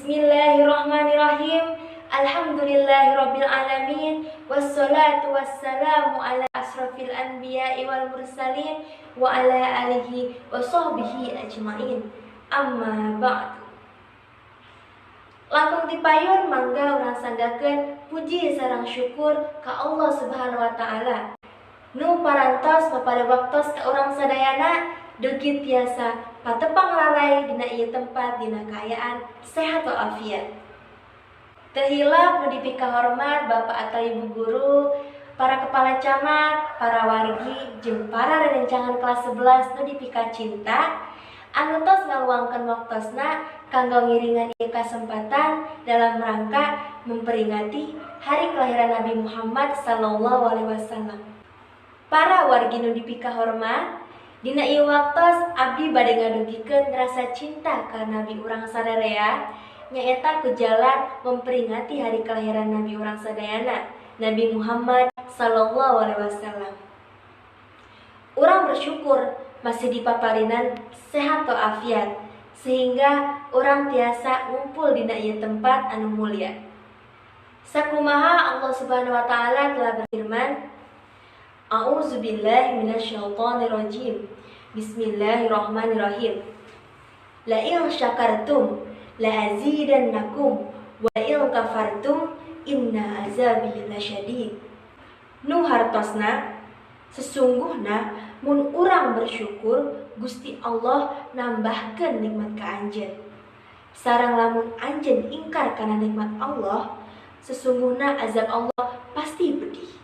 Bismillahirrahmanirrahim. Alhamdulillahirabbil alamin, wassalatu wassalamu ala asrafil anbiya'i wal mursalin wa ala alihi wa sahbihi ajmain. Amma ba'du. Langkung ti payun, mangga urang sanggakeun puji sareng syukur ka Allah Subhanahu wa Ta'ala nu parantos papada waktos ka urang sadayana dugi tiasa patepang raray dina ieu tempat dina kaayaan sehat walafiat. Teu hilap nu dipikahormat Bapak atau Ibu guru, para kepala camat, para wargi, jeung para rerencangan kelas 11 nu dipika cinta, anu tos ngaluangkeun waktosna kanggo ngiringan ieu kasempatan dalam rangka memperingati hari kelahiran Nabi Muhammad Sallallahu Alaihi Wasallam. Para wargi nu dipikahormat, dina ieu waktos abdi bade ngadugikeun rasa cinta ka Nabi urang sadaya, nyaeta ku jalan memperingati hari kelahiran Nabi urang sadayana, Nabi Muhammad Sallallahu Alaihi Wasallam. Urang bersyukur masih dipaparinan sehat afiat sehingga urang tiasa ngumpul dina ieu tempat anu mulia. Sakumaha Allah Subhanahu wa Ta'ala telah berfirman, A'udzubillahi minasyaitonirrajim. Bismillahirrahmanirrahim. La in syakartum la azidannakum wa in kafartum inna azabi lasyadid. Nu hartosna, sesungguhna mun urang bersyukur, Gusti Allah nambahkeun nikmat ka anjeun. Sareng lamun anjeun ingkar kana nikmat Allah, sesungguhna azab Allah pasti pedih.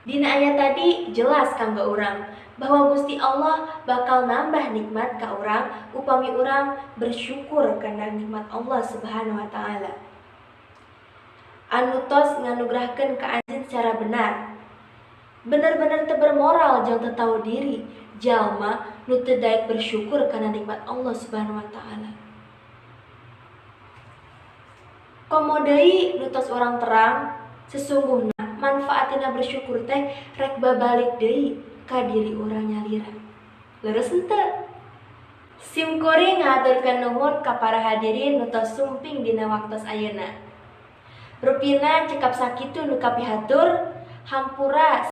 Dina ayat tadi jelas kanggo urang bahwa Gusti Allah bakal nambah nikmat ka urang upami urang bersyukur karena nikmat Allah Subhanahu wa Ta'ala anu tos nganugrahkeun ka anjeun secara benar. Bener-bener teu bermoral jeung teu tahu diri jalma nu teu daek bersyukur karena nikmat Allah Subhanahu wa Ta'ala. Komo deui nu tos urang terang, sesungguhna manfaatina bersyukur teh rek babalik deui ka diri urang nyalira. Leres henteu? Sim kuring ngahaturkeun nuhun ka para hadirin nu tos sumping dina waktos ayeuna. Rupina cekap sakitu nu kapihatur, hampura.